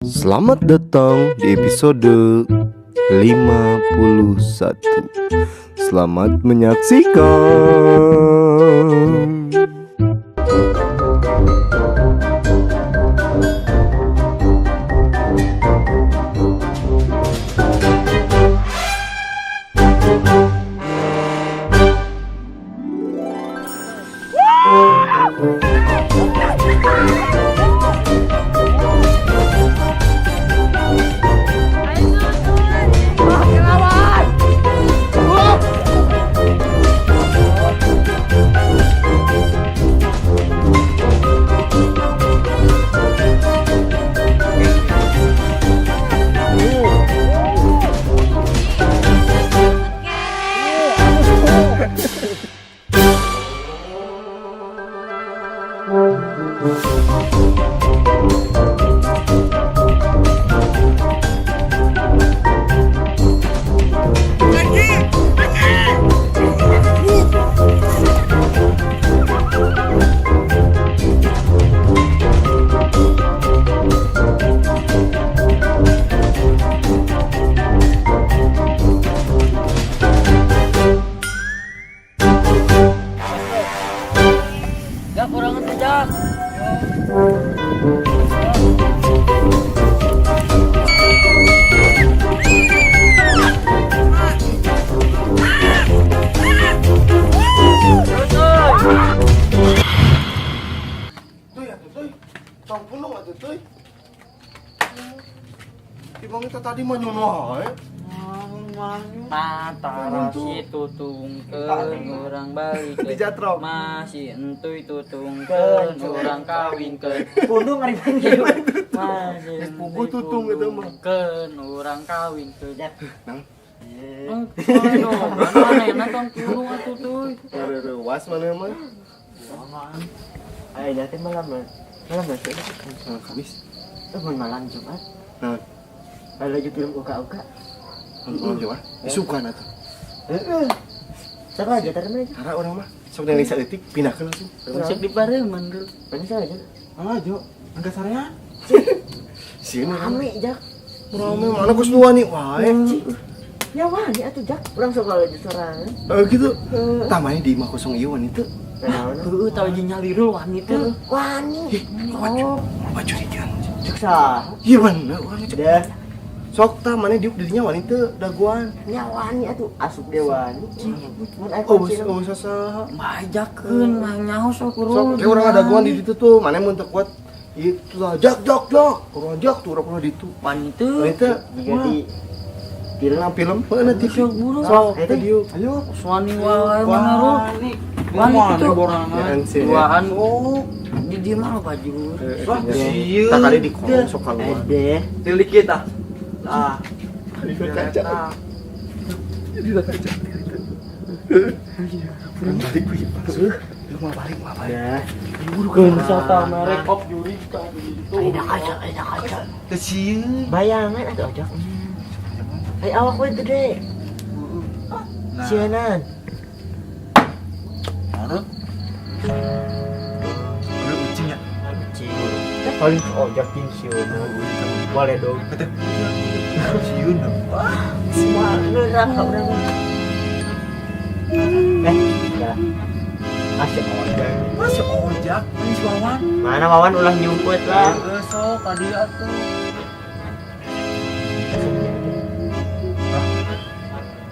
Selamat datang di episode 51. Selamat menyaksikan. Ya kurang jak. Tuy atuh tuy. Tong pulung atuh tuy. Ibang itu tadi mah nyono wae. Mata si tutungkeun urang balikeun. Dijatrok. Masih entuy tutungkeun urang kawinkeun. Pundung ari panggil. Masih Geus puguh tutung eta mah. tutungkeun urang kawinkeun. Nang. Aduh, mana enak tong pulung atuh tuy. Reuwas mana mah? Ayo nanti malam malam masih Malam Kamis. eh mun malam Jumat. Nah, Ada lagi film uka-uka. malam Jumat. Isukan atuh. Heeh. Sok aja tar mana aja. Karena orang mah sok ningali saeutik pindahkeun langsung. Masuk di pareman dulu. Mana saja aja. Alah, Jo. Angkat sarean. Sieun urang. Rame jak. Rame mana geus dua nih wae. Ya wani atuh jak. Urang sok lagi sorangan. Eh gitu. Tah mana di imah kosong ieu wanita. Naon? Heeh, tau jeung nyalirul wani teh. Wani. Oh, loba curigaan. Cek sah. Iya bener urang cek. Dah. Sok tah mana diuk dirinya wanita daguan. Nya wani atuh asup deui wani. Mun aya Oh, kunci oh sasaha. Bajakeun mah nyaho sok Sok kayak urang daguan di ditu tuh, mana mun teu kuat itu lah jak jak jak. Urang jak tuh urang pernah ditu. Wani teh. Wanita jika di film film film heeh TV. Sok buru. Sok tadi diuk. Ayo. Wani wae mana rul. Wani. Wani Wani itu. borangan. Ya, sih. Duaan oh di dieu mah loba jur. Wah, sieun. Tak kali di kolong sok keluar. deh. Tilik kita. Ah. Di kaca. Di kaca. Urang balik wih. Lu mau balik, mau balik. Dah. Bukan wisata merek op juri gitu. Ada kaca, ada kaca. Teu sieun. Bayangan atuh ojok. Ai awak we gede. Nah. Sienan. Marut. Udah ucing ya. Ucing. Paling ojok jeung sieun. Boleh dong. Kata sieun. Wah. Semua neraka urang mah. Eh, ya. Masih ojek. Masih ojak, ini si Wawan. Mana Wawan ulah nyumput lah. Heeh, sok tadi atuh.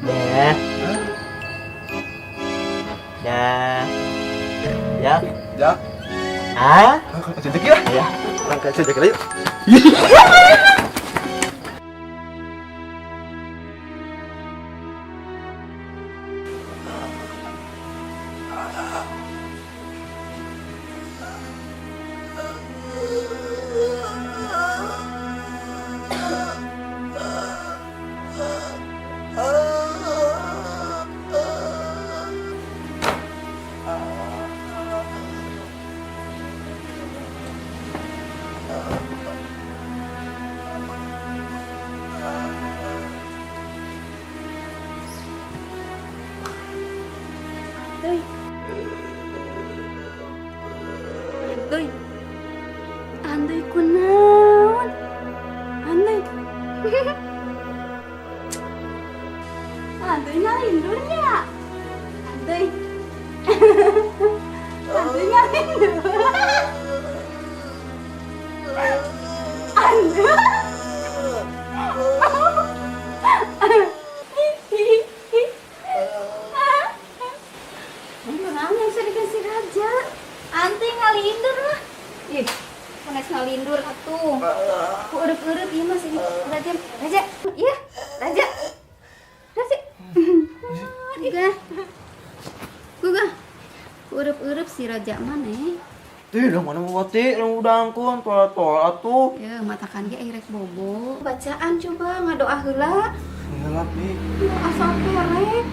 Dah. Dah. Ya. Jak. Ah? Cek ya. Ya. Angkat cek yuk. Mana bisa dikasih raja? Anti ngalindur lah. Ih, panas ngalindur atuh. Ku ureup-ureup ieu mah si raja. Raja, iya, raja. Raja. Gugah. Gugah. Ku ureup-ureup si raja mana? Tih, dah mana mau wati, yang udah angkon, tol-tol atuh. Ya, matakan ge rek bobo. Bacaan coba ngadoa heula. Heula, Pi. Asal perek.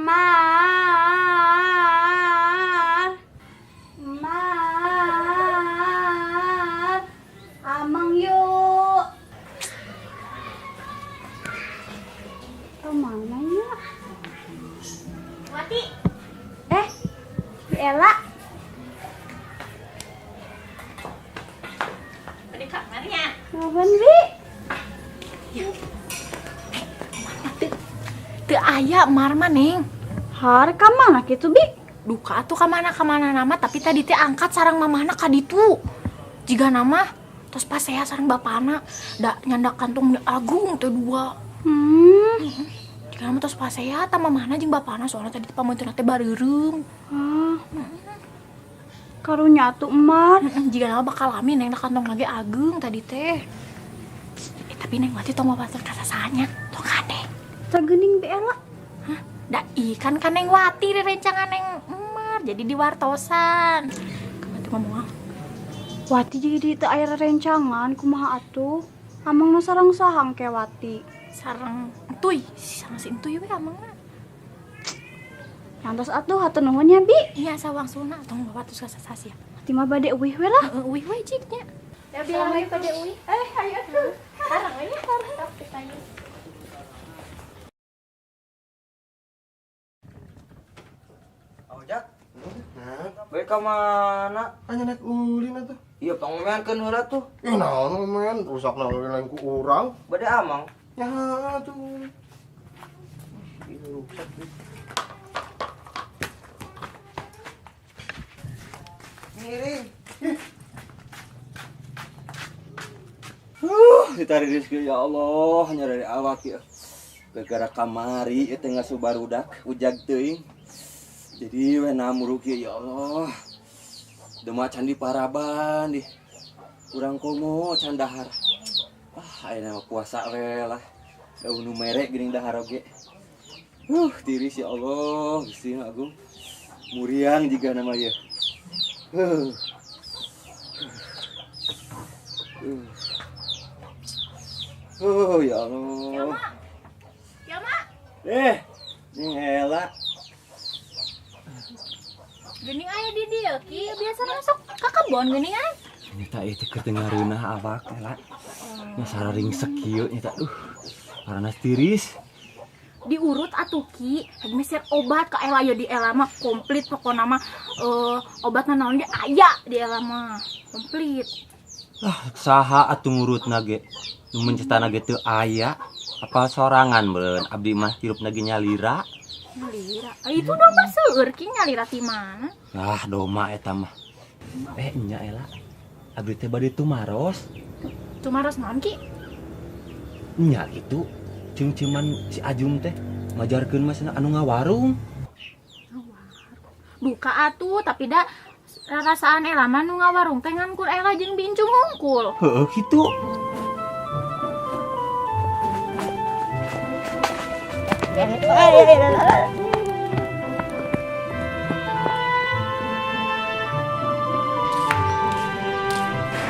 Mar, Mar, Amang yuk. Kemana ya? Wati. Bi Ella. Di kamarnya. Kapan, Bi? Teu aya Mar mah, Neng. Har ka mana kitu, Bi? Duka atuh ka mana-ka mana nama, tapi tadi teh angkat sareng mamahna ka ditu. Jiga nama tos pasea sareng bapana da nyandak kantong agung teh dua. Jiga nama tos pasea ta mamahna jeung bapana soalna tadi teh pameunteuna teh bareureum. Ah. Karunya atuh Mar. Jiga nama bakal lami Neng da kantong lagi agung tadi teh. Tapi Neng Wati tong mapatur ka sasanya, tong kade. Tah geuning Bi Ella. Hah? Da ikan kan Neng Wati rerencangan Neng Emar jadi diwartosan. Kamu tuh ngomong apa? Wati jadi teu aya rerencangan kumaha atuh? Amang nu sareng sahang ke Wati. Sareng entuy, sareng si entuy we amangna. Yantos atuh hatur nuhun nya Bi. Iya sawangsulna tong bawa terus ka sasasi ya. Wati mah bade uih we lah. Heeh, uih we jig nya. Ya bi lami bade uih. Ayo atuh. Sareng we nya. Sok kita yuk. Ojak. Nah, Baik ka mana? Hanya naik ulin atuh. Iya, pangomeankeun heula tuh. Ih, naon ngomean, rusak naon ulin lain ku urang. Bade amang. Ya tuh. Ih, rusak tuh. Miring. Ditarik rezeki ya Allah, hanya dari awak ya. Gara-gara kamari ieu teh ngasuh barudak ujag teuing. Jadi we namuruk ieu ya Allah. Dema candi paraban di. Kurang komo can dahar. Ah, ayeuna mah puasa we lah. Daun nu mere geuning dahar oge. Tiris ya Allah, Gusti Agung. Muriang jiga nama ieu. Ya Allah. Ya, Mak. Ya, Mak. Ini Ella. Geuning aya di dieu ki, biasa masuk ka kebon geuning ai. Nyata ieu teh keur teu ngareunah awak Ella. Nya sararing kieu nyata. Paranas tiris. Diurut atuh ki, lagi meser obat ka Ella ya di Ella mah komplit pokona mah, obatna naon ge aya di Ella mah komplit. Lah saha atuh ngurutna ge? Nu mencetana ge teu aya. Apal sorangan beureun abdi mah hirupna ge nyalira. Nyalira. Ah, itu domba seueur ki nyalira ti mana? Ah, domba eta mah. Nya Ella. Abdi teh bade tumaros. Tumaros naon Ki? Nya gitu. Cium-ciuman si Ajum teh ngajarkeun mah cenah anu ngawarung. Duka atuh tapi da rarasaan Ela mah nu ngawarung teh ngan kur Ela jeung Bincung hungkul. Heeh kitu.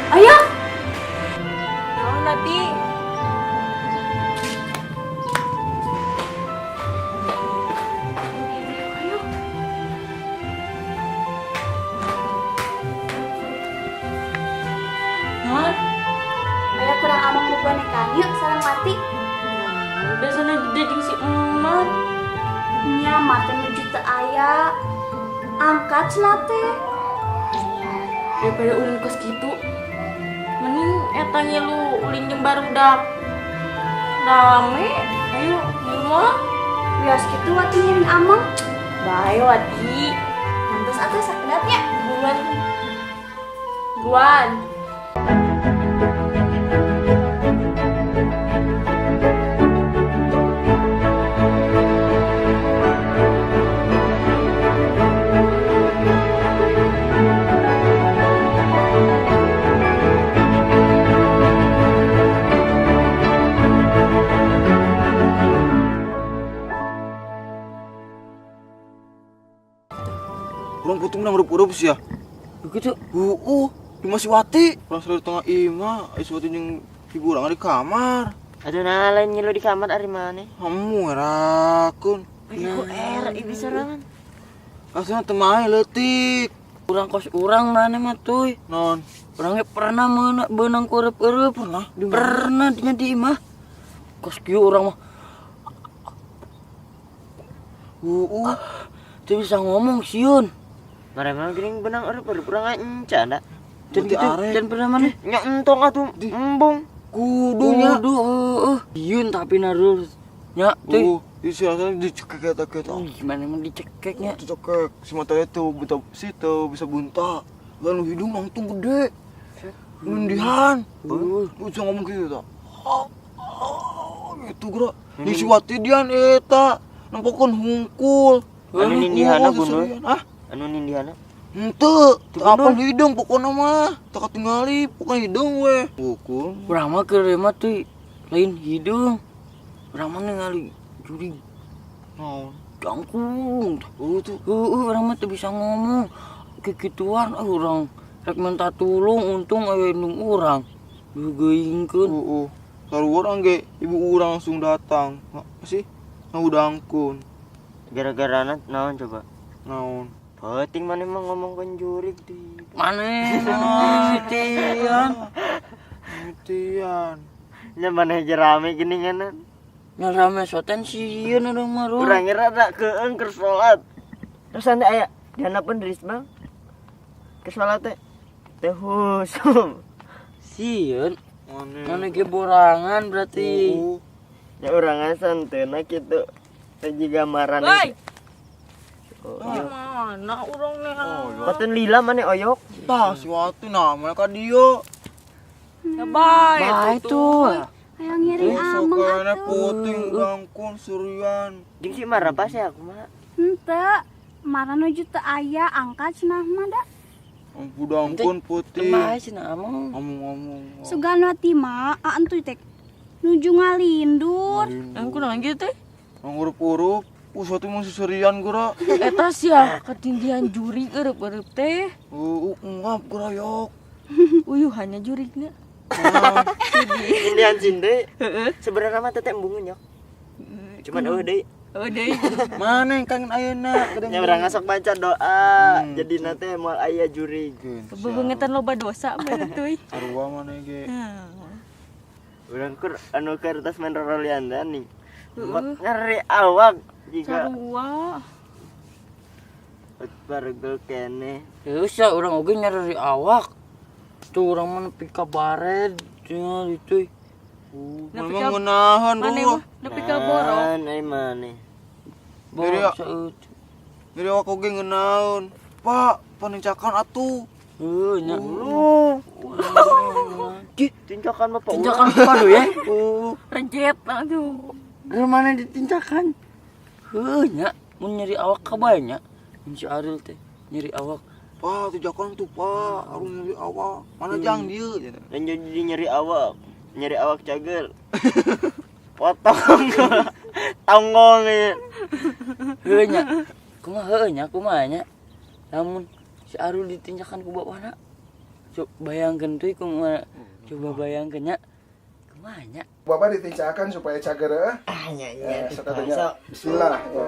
Ayo. Naon nanti? Ayo. Naon? Aya kurang amang mau boneka yuk sareng Wati. Udah sana gede jeung si emak. Nya mah teh nuju teu aya. Angkat cenah teh. Daripada ulin kos kitu, mending eta ngilu ulin jeung barudak. Rame, ayo ngilu mah. Wios kitu Wati ngiring amang. Bae Wati. Nantos atuh sakedap nya. Buruan. Buruan. Urang putung menang urup-urup sih ya. Begitu. Di masih Wati. Urang selalu tengah imah, ai si Wati jeung ibu urang di kamar. Aduh nah lain ngilu di kamar ari maneh. Kamu ngerakeun. Ku er ieu sorangan. Asana teu mae leutik. Urang kos urang maneh mah tuy. Non. Urangnya pernah beunang ku eueup-eueup. Pernah? Pernah dinya di imah. Kos kieu urang mah. Teu bisa ngomong sieun. Marah-marah geuning beunang eueup-eueup urang encan da. Dan Berarti gitu, arek. dan pernah mana? Nya entong atuh embung. Kudunya. Kudu, heeh. Sieun tapi narul. Nya teh. Di sini rasanya dicekek eta eta. Oh, gimana emang dicekeknya? Dicekek si matanya tuh buta si tuh bisa bunta. Lalu hidung langsung gede. Nindihan. Lu bisa ngomong gitu tak? Gitu gerak. Di si Wati dian eta nempokeun hungkul. Anu nindihana gundul. Ah? Anu nindihana? Henteu, teu apal hidung pokona mah. Teu katingali pokona hidung we. Hungkul. Urang mah keur mah teh lain hidung. Urang mah ningali jurig. Naon? Jangkung. Tuh. Heeh, urang mah teu bisa ngomong. Kikituan urang rek minta tulung untung aya indung urang. Geuingkeun. Heeh. Sarua urang ge ibu urang langsung datang. Apa sih? Ngahudangkeun. Gara-garana naon coba? Naon? Penting mana mah ngomong jurig di. Maneh mitian. Mitian. Nya maneh aja rame gini kan. Nya rame soten sieun urang mah. Urang rada keung keur salat. Terus nanti aya dihandapeun Risma. Keur salat teh teh husum. Sieun. Maneh. Maneh ge borangan berarti. Ya urang santeuna kitu. Teh jiga marane. Woi. Oh, iya. Mana urang nih? Paten lila maneh oyok. Tah si Wati nah mana ka dieu. Ya bae Bae tuh. Ayo ngiring amang Sokana atuh. puting gangkun surian. Jeung si marah pas ya aku mah. Henteu. Marah nuju teu aya angkat cenah mah da. Budangkun putih. Bae cenah amang. Ngomong-ngomong. Sugan Wati mah aantuy teh nuju ngalindur. Aku naon gitu teh? Ngurup-urup. Suatu mah seserian geura. Eta sia ketindihan juri eueup-eueup teh. Ngap geura yok. Uyuhannya jurigna. Tindihan sinde. Sebenarnya mah teteh embungeun yok. Cuman eueuh deui. Oh deui. Mana yang kangen ayeuna? Nya urang sok baca doa. Jadi teh moal aya jurig. Bebengetan loba dosa mah teuy. Sarua mana ge. Urang keur anu keur tas main rorolian nih. Ngeri awak jika Sarua. Bargel kene. Geus ya urang oge nyari awak. Tuh urang mah nepi ka bared tinggal itu. Mana mah ngeunahan Maneh ruh. mah nepi ka borok. Ai maneh. Borok saeutik. Dari awak oge ngeunaheun. Pak, panencakan atuh. Heuh nya. Tincakan bapak Tincakan padu ya. Rejet aduh. Dari mana ditincakan? Heuh nya, mun nyeri awak kabay nya. Mun si Arul teh nyeri awak. Pak, tinjakan tuh pak, Arul nyeri awak. Mana jang dia? Dan jadi nyeri awak cager. Potong, tonggong ya. Heuh nya. Kumaha heuh nya, kumaha nya. Lamun si Arul ditinjakan ku bapana. Coba bayangkeun tuh kumaha. Coba bayangkeun nya. Kumaha nya? Bapak ditincakan supaya cager eh. Ah, nya nya. Ya, sok atuh. Bismillah ya.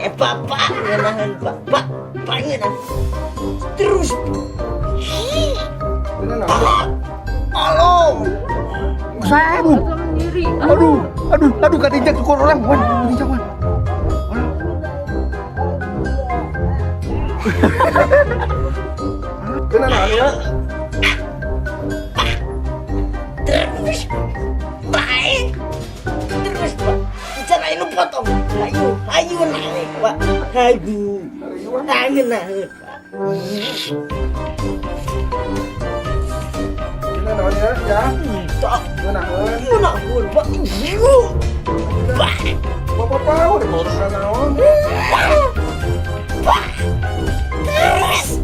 Eh bapak ngenahan bapak, pangenan. Terus. Ini naon? Halo. Aduh. Aduh, aduh, aduh katinjak syukur orang, wan, katinjak wan. Kena naon ya? Terus. Baik. Terus, Pak. Cara ini potong. Ayo, ayo naik, Pak. Ayo. Angin naik, Pak. Kena naon ya? Ya. Tak. Ngenaheun. Ngenaheun, Pak. Iyo. Pak. Bapak pau deh kalau kena naon. Pak. Terus.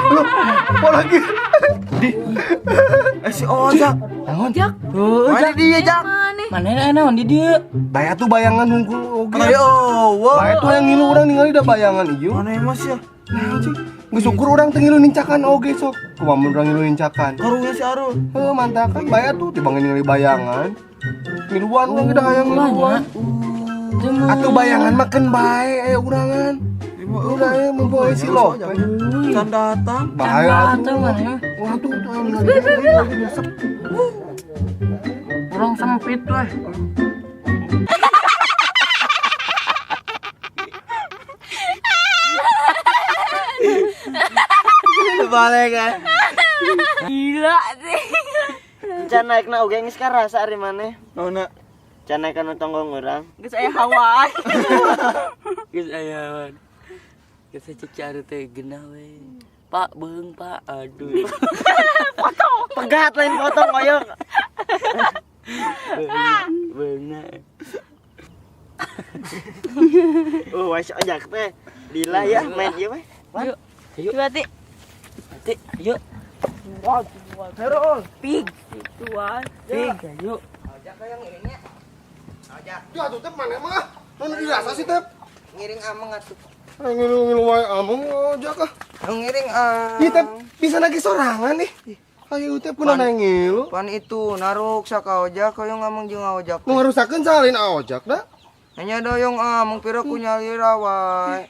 Loh, apa lagi? Si Ojak. Naon? Heuh, Mana dia, Jak? Mana naon di dieu? Baya tuh bayangan hungkul oge. Ayo, wah. Baya tuh yang ngilu urang ningali da bayangan ieu. Mana emas ya? Naon sih? Geus syukur urang teu ngilu nincakan oge sok. Kumaha mun urang ngilu nincakan? Karunya si Arul. Heuh, mantakan baya tuh tibang ningali bayangan. Ngiluan urang ge da hayang ngiluan. Atuh bayangan mah keun bae aya urangan. Udah ya membawa si lo. Can datang. Bahaya Can datang, atuh. Wah tuh tuh yang ningali. Urang sempit weh. Balik kan. Gila sih. Can naik na oge geus karasa ari maneh. Naonna? Can naik kana tonggong urang. Geus aya hawaan. Geus aya hawaan. Geus cek teh genah we. Pak beung Pak, aduh. Potong. Pegat lain potong koyok. Beungna. Oh, wes ojak teh. Lila ya main ieu we. Yuk. Ayo. Berarti Ati, ayo. Herol. pig gituan. Pig, ayo. Ojak kayak ngiringnya. Ojak. Ya atuh teh maneh mah. Mun dirasa sih teh. Ngiring ameng atuh. Ngilu-ngilu wae ameng ojak ah. Ngiring ah. Ih teh bisa lagi sorangan nih. Ayo teh pun nanya ngilu. Pan itu naruk saka ojak hoyong ameng jeung ojak. Nu ngarusakeun salin ojak da. Nya doyong ameng pira ku nyalira wae.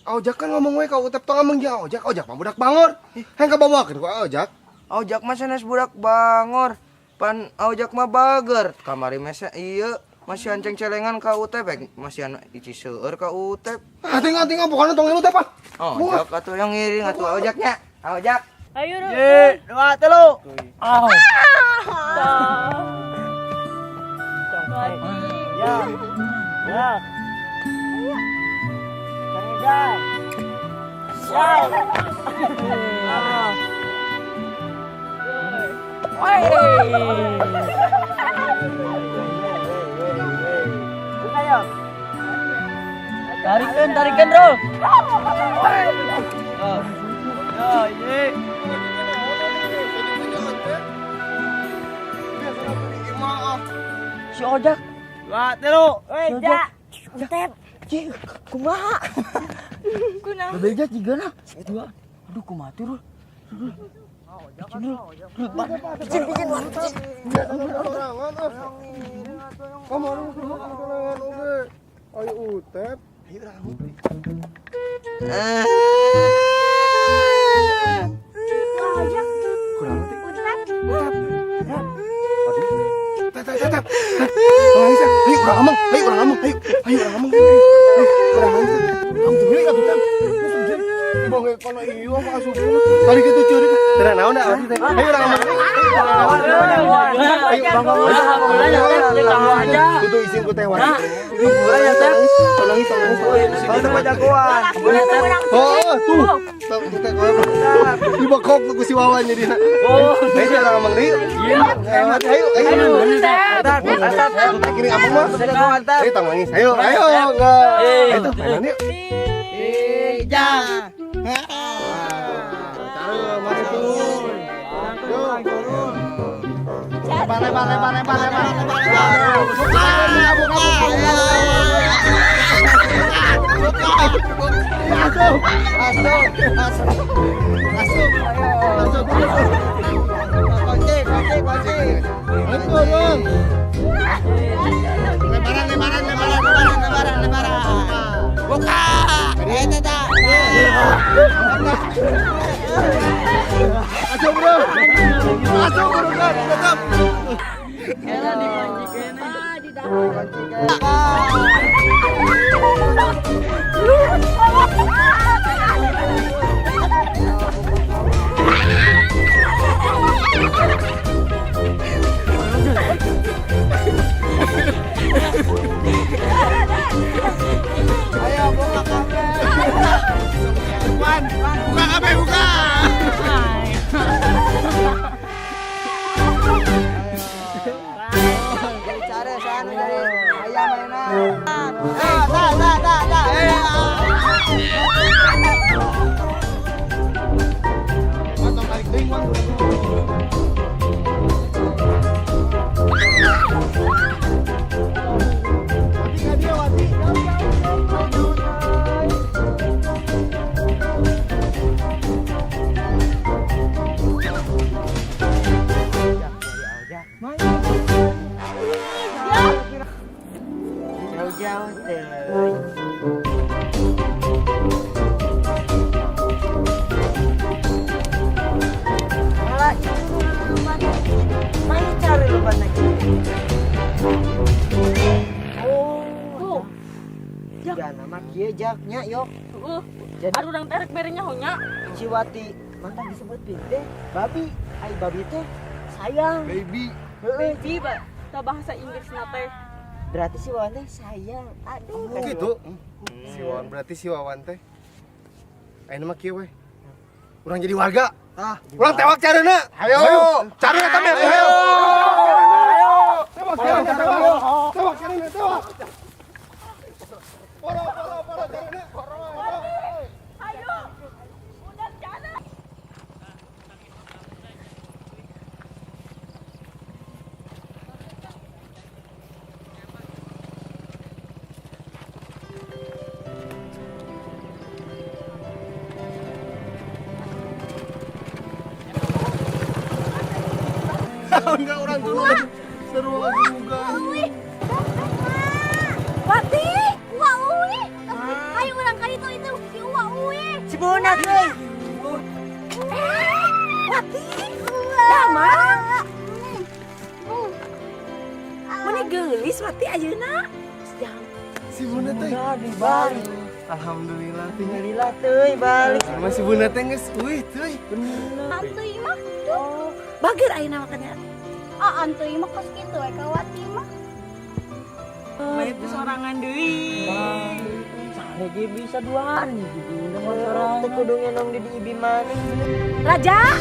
Ojak kan ngomong we ka Utep tong ameng jeung ojak, ojak mah budak bangor. Hayang kabawakeun ku ojak. Ojak mah sanes budak bangor. Pan ojak mah bager. Kamari mah ieu masih anceng celengan ka Utep, masih anu ici seueur ka Utep. Ah tinggal pokona tong ngilu teh ah. Ojak atuh yang ngiring atuh ojaknya. Ojak. Ayo Ru. 1, 2, 3. Ah. Ya. Ya. Ya. Ya. Tarikan, tarikan, Bro. Ya, ini. Si Ojak. 2, 3. Si Ojak. Utep. Kumaha? Kunaon? Bebeja jiga nah. Dua. Aduh, kumaha tuh, Rul. Bikin bikin Ayo Utep. Ojak. Kurang teh. Utep. Aduh. Tep tep tep. Nangis ya. Ayo urang ameng, ayo urang ameng, ayo ayo urang ameng. Ayo urang ameng. Kamu tuh atuh Tep. Masuk jeung. Dibawa ke kono Iya, mah asup. Tadi kitu ceurik. Teu naon da teh. Ayo urang ngomong. Ayo bang. Kudu isin ku teh wae. Tolong tolong. Tolong jagoan. Oh, tuh. Tuh teh kowe. Dibekok tuh ku si Wawan jadi. Oh, ayo urang ngomong deui. Ayo, ayo. Ayo, kiri amang mah. Ayo tong nangis. Ayo, ayo. Ayo tuh mainan yuk. Ijang. Taruh, mari turun. Yuk. Lempar, lempar, lempar, lempar, lempar. Buka, buka, buka. Masuk, masuk, masuk, masuk, masuk. Kunci, kunci, kunci. Ayo turun. Lebaran, lebaran, lebaran, lebaran, lebaran, lebaran. Buka. Eh, tidak. Masuk bro. Masuk bro, tetap. Kena dikunci kena. Kunci kena. Ayo buka kabeh. Buka kabeh, buka. Cari sana dari ayam mana? Eh, dah, dah, dah, dah. Mantap tarik deui, Wan. Wati ka dia, Wati. Jauh-jauh teh. Malah itu mana? Mana cari lupa lagi? Oh, Tuh. ya nama kieu jaknya yok. Heeh. Jadi Aduh urang terek berenya honya. si Wati mantan disebut teh babi, ai babi teh sayang. Baby. Heeh. Baby, Pak. Tah bahasa Inggris na teh. Berarti si Wawan teh sayang. Aduh, Oh, gitu. Si Wawan berarti si Wawan teh. Ayeuna mah kieu we. Urang jadi warga. Ah, Urang tewak careuna. Ayo. Careuna teh ayo. Ayo. Tewak careuna tewak. Tewak careuna tewak. Poro poro poro careuna. Poro. Ayo. Udah jalan. Enggak orang turun. Seru juga. Wati, Uwa uwi. Ayo urang ka ditu itu si Uwa uwi. Si Bonat euy. Eh, Wati. Damang. Mana geulis Wati ayeuna? Si Bunda teh. Balik. Alhamdulillah teh. Alhamdulillah teuy balik. Sama si Bunda teh geus euy teuy. Antuy mah tuh. Bager ayeuna makannya. Ah, antuy mah kos kitu we ka Wati mah. Main teh sorangan deui. Sare ge bisa duaan gitu. Teu kudu ngendong di ibi maneh. Raja.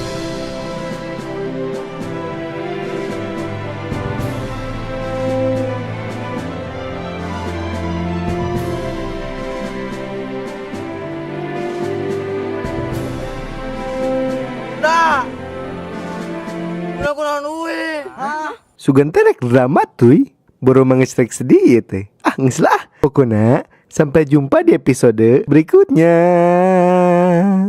Dah. Udah kunaon uwe. Sugan teh rek drama tuy. Boro mangesrek sedih ya teh. Ah, geus lah. Pokoknya sampai jumpa di episode berikutnya.